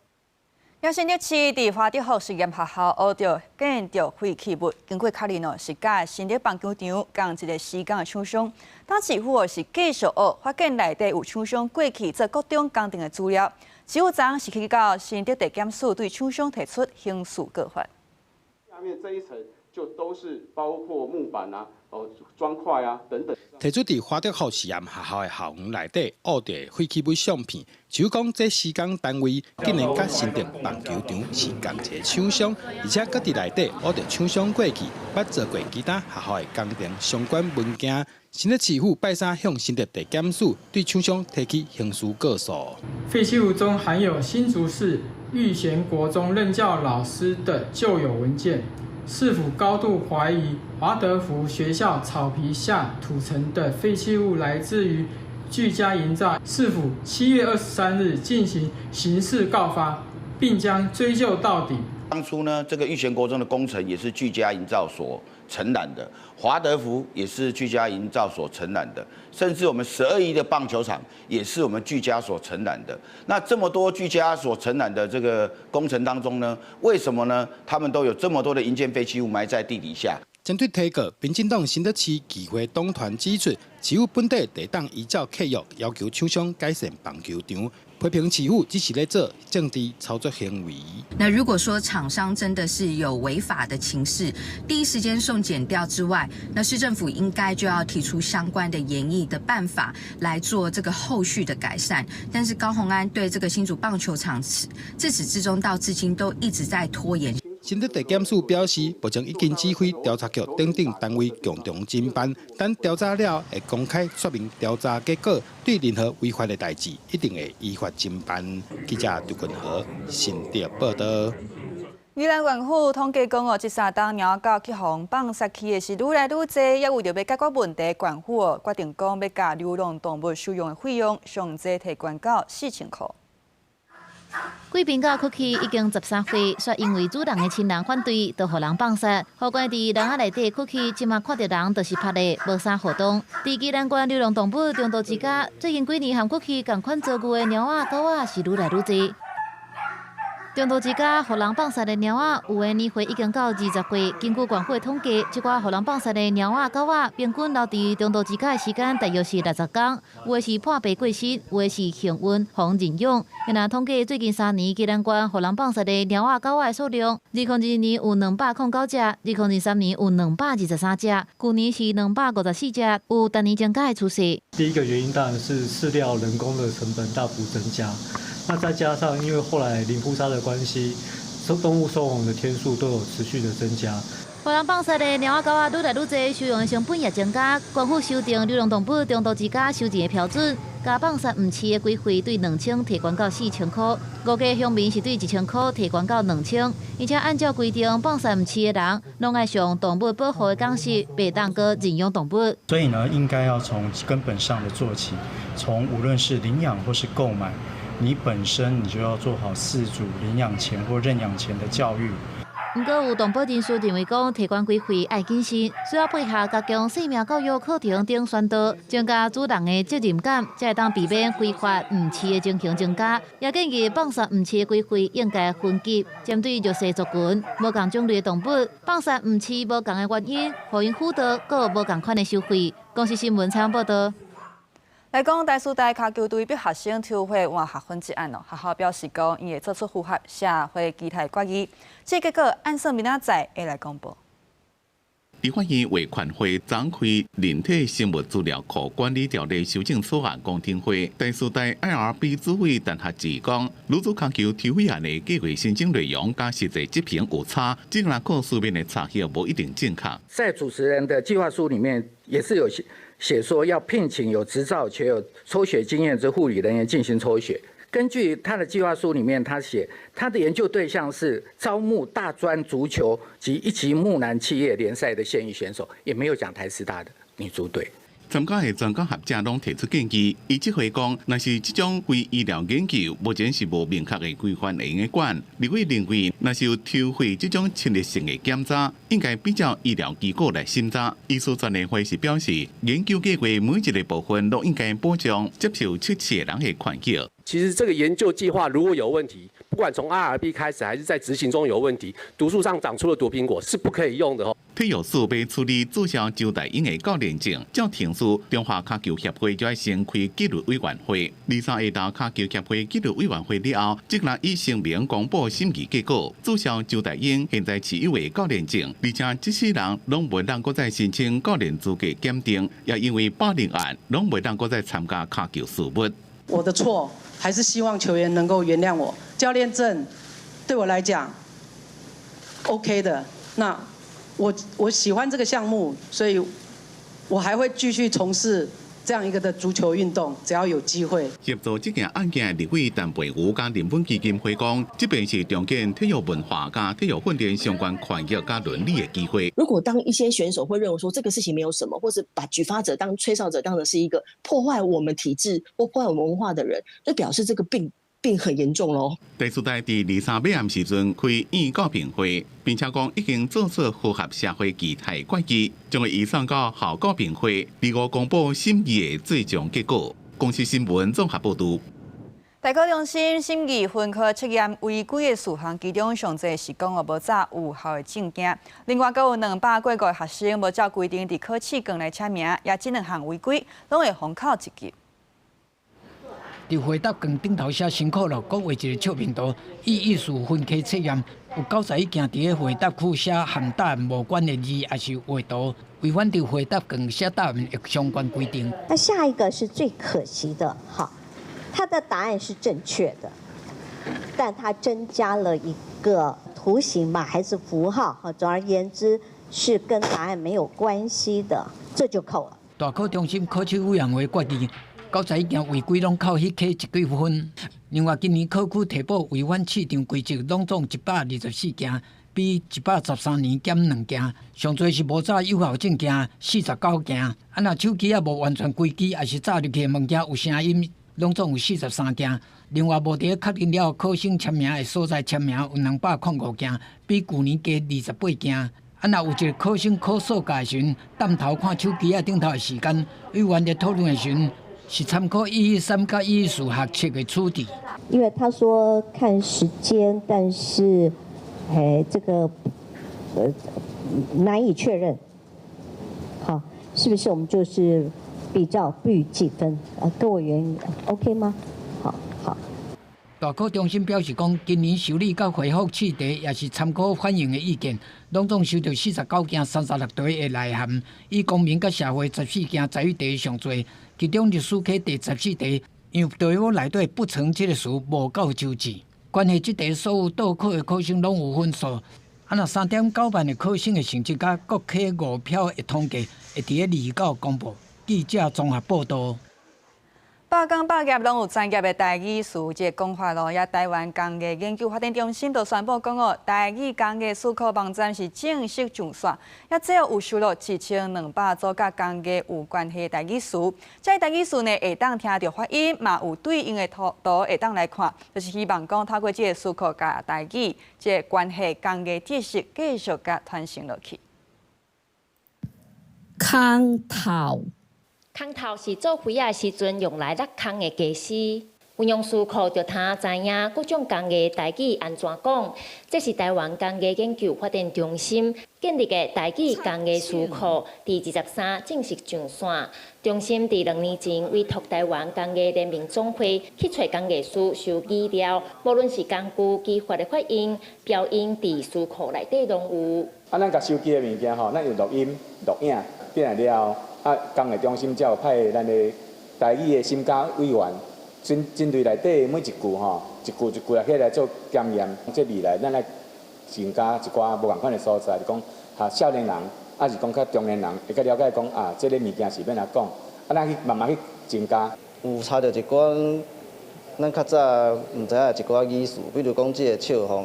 新竹市佇華德福實驗學校挖著建築廢棄物，經過確認哦，是佮新竹棒球場仝一个時工的廠商。當市府哦是繼續挖，發現內底有廠商過去做各種工程的資料。市府昨昏是去到新竹地檢署對廠商提出刑事告發。下面這一層就都是包括木板啊、哦磚塊啊等等。提出佇華德福實驗學校的校園內底挖著廢棄物相片，就講這施工單位竟然佮新竹棒球場是仝一个廠商，而且閣佇內底挖著廠商過去，捌做過其他學校的工程相關文件。新竹市府拜三向新竹地檢署對廠商提起刑事告訴。廢棄物中含有新竹市育賢國中任教老師的舊有文件。市府高度懷疑華德福學校草皮下土層的廢棄物來自於巨家營造。市府7月23日進行刑事告發，並將追究到底。當初呢，這個育賢國中的工程也是巨家營造所承攬的，華德福也是巨家營造所承攬的，甚至我們12-1的棒球場也是我們巨家所承攬的。那這麼多巨家所承攬的這個工程當中呢，為什麼呢？他們都有這麼多的營建廢棄物埋在地底下？針對提告，民進黨新竹市議會黨團指出，市府本底地當依照契約要求廠商改善棒球場，批評市府只是咧做政治操作行為。那如果說廠商真的是有違法的情勢，第一時間送檢調之外，那市政府應該就要提出相關的研議的辦法來做這個後續的改善。但是高虹安對這個新竹棒球場自始至終到至今都一直在拖延。新竹地檢署表示，目前已經指揮調查局等等單位共同偵辦，等調查了會公開說明調查結果，對任何違法的代誌，一定會依法偵辦。記者杜君和新竹報道。宜蘭縣府統計講哦，這三冬貓狗去予放殺去的是愈來愈濟，也為著欲解決問題，縣府哦決定講欲共流浪動物收容的費用上濟提懸到4000箍。貴賓狗曲奇已經13歲，卻因為主人的親人反對，就予人放殺。予關佇籠仔內底曲奇，這馬看著人就是拍咧，無啥互動。佇宜蘭縣流浪動物中途之家，最近幾年和曲奇仝款遭遇的貓仔、狗仔是愈來愈濟。中途之家予人放殺的貓仔，有的年歲已經到20歲。根據縣府的統計，這寡予人放殺的貓仔、狗仔，平均留佇中途之家的時間大約是60工。有的是破病過身，有的是幸運予認養。若統計最近3年，宜蘭縣予人放殺的貓仔、狗仔的數量，2022年有209隻，2023年有223隻，舊年是254隻，有逐年增加的趨勢。第一個原因當然是飼料人工的成本大幅增加。那再加上，因為後來零撲殺的關係，動物收容的天數都有持續的增加。予人放殺的貓仔狗仔愈來愈濟，收容的成本也增加。縣府修訂流浪動物中途之家收錢的標準，共放殺毋飼的規費對2000提懸到4000箍，五家鄉民是對1000箍提懸到2000。而且按照規定，放殺毋飼的人，攏愛上動物保護的講習，袂當閣認養動物。所以呢，應該要從根本上的做起，從無論是領養或是購買。你本身你就要做好飼主領養前或認養前的教育。毋過有動保人士認為講，提懸規費愛謹慎，需要配合加強生命教育課程等宣導，增加主人的責任感，才會當避免非法誤飼的情形增加。也建議放殺誤飼的規費應該分級，針對弱勢族群、無仝種類的動物，放殺誤飼無仝的原因，予𪜶輔導，閣有無仝款的收費。公視新聞採訪報導。來講，台師大跤球隊逼學生抽血換學分這案哦，學校表示講，𪜶會做出符合社會期待決議，這結果按算明仔載會來公布。立法院衛權會昨開人體生物資料庫管理條例修正草案公聽會，台師大 IRB 主委陳學智講，女子跤球抽血案的計劃申請內容佮實際執行有差，這若靠書面的查核無一定正確。在主持人的計劃書裡面也是有寫說要聘請有執照且有抽血經驗之護理人員進行抽血。根據他的計劃書裡面，他寫他的研究對象是招募大專足球及一級木蘭企業聯賽的現役選手，也沒有講台師大的女足隊。參加的專家學者攏提出建議，伊這回講，若是這種非醫療研究，目前是無明確的規範會用得管。立委認為，若是有抽血這種侵略性的檢查，應該比照醫療機構來審查。醫師專聯會是表示，研究計劃每一個部分都應該保障接受測試的人的權益。其實這個研究計劃如果有問題，不管從 IRB 開始還是在執行中有問題，毒樹上長出了毒蘋果是不可以用的哦。體育署欲處理注銷周大英的教練證，照程序，中華跤球協會就愛先開紀律委員會。23下晝跤球協會紀律委員會了後，即日以聲明公布審議結果，注銷周大英現在持有的教練證，而且這世人攏袂當閣再申請教練資格檢定，也因為霸凌案，攏袂當閣再參加跤球事務。我的錯，還是希望球員能夠原諒我。教練證對我來講 OK 的，那我喜歡這個項目，所以我還會繼續從事這樣一個的足球運動，只要有機會。協助這件案件的立委陳培瑜佮林本基金會講，這便是重建體育文化佮體育訓練相關權益佮倫理的機會。如果當一些選手會認為說這個事情沒有什麼，或是把舉發者當吹哨者當成是一個破壞我們體制或破壞我們文化的人，就表示這個病很嚴重咯。台師大佇23暝暗時陣開院教評會，並且講已經做出符合社會期待決議，將會移送到校教評會，25公布審議的最終結果。公視新聞綜合報導。大考中心審議分科測驗違規的事項，其中上濟是講哦無紮有效的證件，另外閣有200過五個學生無照規定佇考試卷來簽名，也這兩項違規，攏會予扣一級。佇回答卷頂頭寫辛苦了，閣畫一個笑面圖，伊意思分科測驗有91件佇咧回答區寫和答案無關的字，抑是畫圖，違反佇回答卷寫答案的相關規定。那下一個是最可惜的，好，他的答案是正確的，但他增加了一個圖形吧，還是符號？哈，總而言之是跟答案沒有關係的，這就扣了。大考中心考試委員會決議，91件違規攏扣彼科一幾分。另外，今年考區提報違反試場規則，攏總124件，比113年減2件。上濟是無紮有效證件49件。啊，若手機仔無完全關機，抑是炸入去的物件有聲音，攏總有43件。另外，無佇咧確認了考生簽名的所在簽名有205件，比舊年加28件。啊，若有一個考生考數學的時陣，探頭看手機仔頂頭的時間，委員佇討論的時陣，是參考113佮114學測的處置。因為他說看時間，但是，這個，難以確認。好，是不是我們就是比較不予計分？啊，各委員 OK 嗎？好，好。大考中心表示講，今年受理佮回覆試題，也是參考反映的意見，攏總收到49件36題的來函，以公民佮社會14件十一題上濟，其中歷史科第14題，因為題目內底不曾這個詞無夠周至，關係這題所有倒考的考生攏有分數。啊，若3.9萬的考生的成績佮各科五票的統計，會佇咧29公布。記者綜合報導。百工百業攏有專業的台語詞這個講法咯，也台灣工藝研究發展中心就宣布講哦，台語工藝詞庫網站是正式上線，也這有收錄1200組佮工藝有關係的台語詞。這個台語詞呢，會當聽著發音，嘛有對應的圖圖會當來看，就是希望講透過這個詞庫共台語這個關係工藝知識繼續共傳承落去。空頭。空頭是做飛仔的時陣用來勒空的家私。運用詞庫就通知影各種工藝台語按怎講。這是台灣工藝研究發展中心建立的台語工藝詞庫，佇23正式上線。中心佇2年前委託台灣工藝聯盟總會去揣工藝師收資料，無論是工具、技法的發音、標音，佇詞庫內底攏有。啊，咱共收集的物件吼，咱用錄音、錄影，轉來了後，啊，工藝中心才有派咱的台語的審校委員，針針對內底每一句吼，一句一句來起來做檢驗。這未來咱來增加一寡無仝款的素材，就講哈少年人，抑是講較中年人會較了解講啊，這個物件是欲按怎講，啊，咱去慢慢去增加。有查著一寡咱較早毋知影的一寡語詞，比如講這个笑風，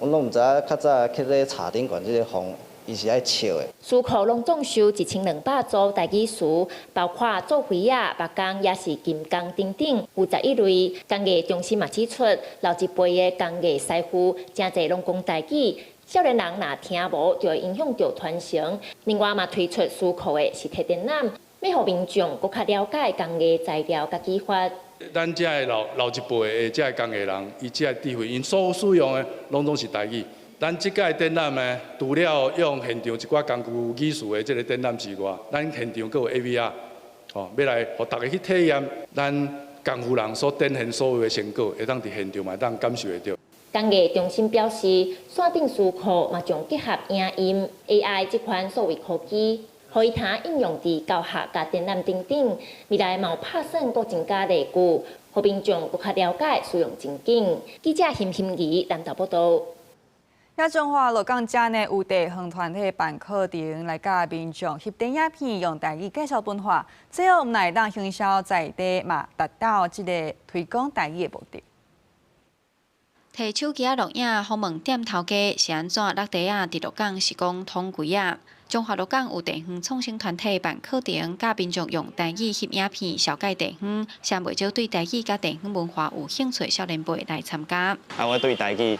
阮攏毋知影較早去咧茶頂懸這个風。伊是愛笑的。詞庫攏總收1200組台語詞，包括做飛仔、木工，抑是金工等等，有11類。工藝中心嘛指出，老一輩的工藝師傅誠濟攏講台語，少年人若聽無，就會影響著傳承。另外嘛推出詞庫的實體展覽，欲予民眾閣較了解工藝材料佮技法。咱遮的老老一輩的遮的工藝人，伊遮的智慧，𪜶所使用的攏總是台語。咱這屆展覽呢，除了用現場一寡工具語詞的這个展覽之外，咱現場閣有 AVR，吼，欲來予大家去體驗咱功夫人所展現所有的成果，會當佇現場嘛會當感受會著。工藝中心表示，線頂詞庫嘛將結合影音、AI 這款數位科技，予伊通應用佇教學佮展覽等等。未來嘛有拍算閣增加例句，予民眾閣較了解使用情景。記者邢欣怡南投報導。也彰化鹿港遮呢有地方團體辦課程來教民眾翕電影片，用台語介紹文化，這樣毋但會當行銷在地，嘛達到這个推廣台語的目的。提手機仔錄影訪問店頭家是按怎橐袋仔佇鹿港是講統櫃仔。彰化鹿港有地方創生團體辦課程，教民眾用台語翕影片，紹介地方，上袂少對台語佮地方文化有興趣少年輩來參加。啊，我對台語，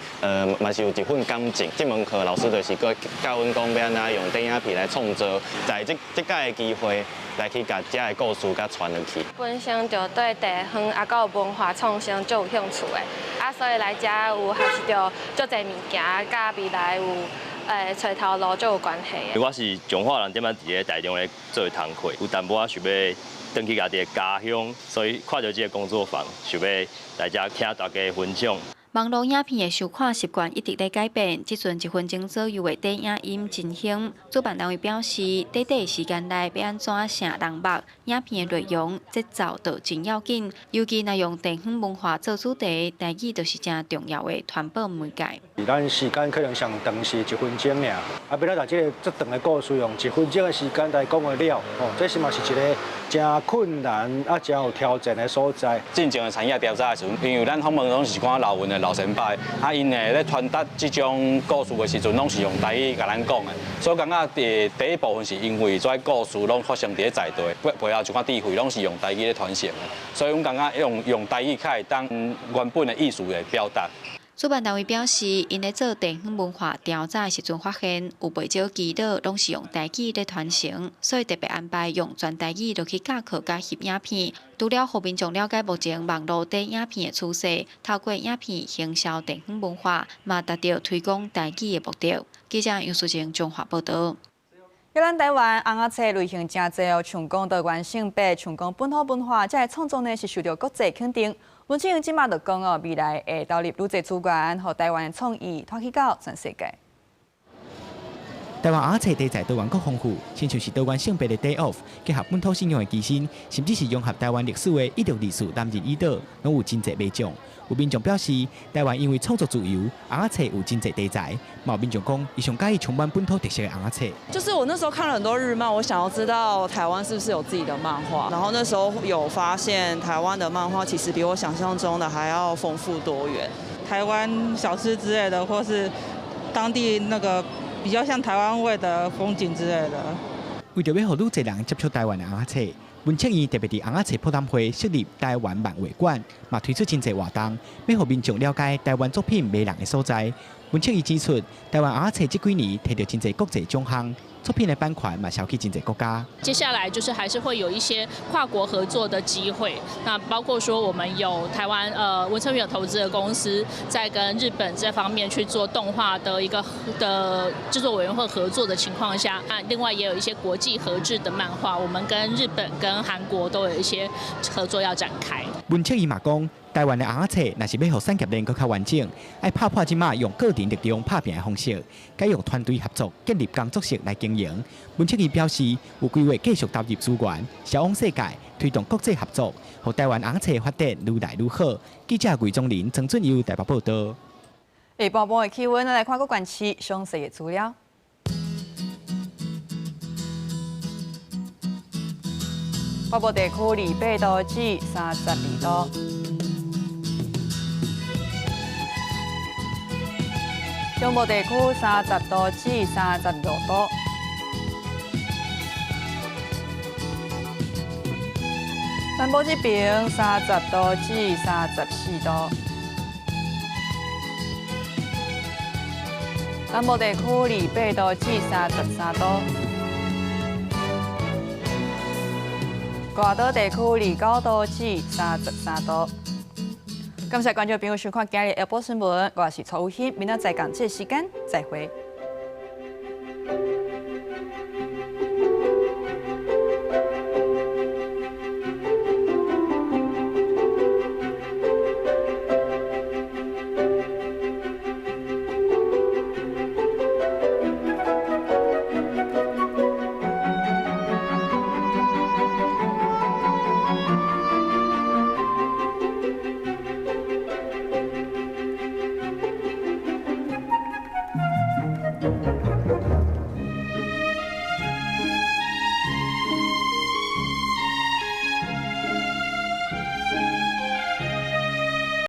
嘛是有一份感情。這門課老師就是閣教阮講欲按怎用電影片來創作，在這這擺的機會來去共遮的故事共傳落去。本身就對地方啊，閣有文化創生足有興趣的，啊，所以來遮有學習著足濟物件，佮未來有。揣頭路足有關係的。我是彰化人，踮仔佇咧台中咧做工課，有淡薄仔想欲轉去家己的家鄉，所以看著這个工作坊，想欲來遮聽大家分享。網路影片的收看習慣一直咧改變，這陣一分鐘左右的短影音真興。主辦單位表示，短短時間內欲按怎吸人目，影片的內容節奏就真要緊。尤其若用地方文化做主題，台語就是誠重要的傳播媒介。咱時間可能上長是一分鐘爾，啊，欲按怎這个遮長的故事用一分鐘的時間來講會了，哦，這是嘛是一个誠困難啊，誠有挑戰的所在。進前的產業調查的時陣，因為咱訪問攏是一寡老人的老前輩，啊，𪜶咧傳達這種故事的時陣，攏是用台語共咱講的，所以感覺佇第一部分是因為這故事攏發生佇咧在地，背背後一寡智慧攏是用台語咧傳承的，所以阮感覺用用台語較會當原本的意思來表達。主辦單位表示，𪜶咧做地方文化調查的時陣，發現有袂少耆老攏是用台語咧傳承，所以特別安排用全台語落去教課佮翕影片。除了予民眾了解目前網路短影片的趨勢，透過影片行銷地方文化，嘛達到推廣台語的目的。記者楊淑靜彰化報導。咱台灣尪仔冊類型誠濟哦，像講多元性別，像講本土文化，這个創作呢是受著國際肯定。文進英這馬就講哦，未來會投入愈濟資源，予台灣的創意拖去到全世界。台灣尪仔冊題材多元閣豐富，親像是多元性別的 Day Off，結合本土信仰的乩身，甚至是融合台灣歷史的1624男人與島，攏有真濟賣相。有民眾表示，台灣因為創作自由，尪仔冊有真濟題材。嘛有民眾講，伊上佮意充滿本土特色的尪仔冊。就是我那時候看了很多日漫，我想要知道台灣是不是有自己的漫畫。然後那時候有發現台灣的漫畫其實比我想象中的還要豐富多元。台灣小吃之類的，或是當地那個比較像台灣味的風景之類的。為著欲予愈濟人接觸台灣的尪仔冊，文策院特別佇尪仔冊博覽會設立台灣漫畫館，嘛推出真濟活動，欲予民眾了解台灣作品迷人的所在。文策院指出，台灣尪仔冊這幾年摕著真濟國際獎項，作品的版權嘛銷去真濟國家。接下來就是還是會有一些跨國合作的機會，那包括說我們有台灣文策院有投資的公司，在跟日本這方面去做動畫的一個的製作委員會合作的情況下，那另外也有一些國際合製的漫畫，我們跟日本跟韓國都有一些合作要展開。文策院嘛講，台灣的尪仔冊若是欲予產業鏈閣較完整，愛拍破這馬用個人力量拍拚的方式，改用團隊合作建立工作室來經營。文策院表示，有規劃繼續投入資源，銷往世界，推動國際合作，予台灣尪仔冊發展愈來愈好。記者魏宗林、曾俊佑台北報道。下晡晡的氣溫，咱來看各縣市詳細的資料。北部地區28度至32度。中部地區30度至36度。南部這邊30度至34度。南部地區28度至33度。外島地區29度至33度。感謝觀眾朋友收看今日下晡新聞，我是曹有欣，明仔載仝這個時間再會。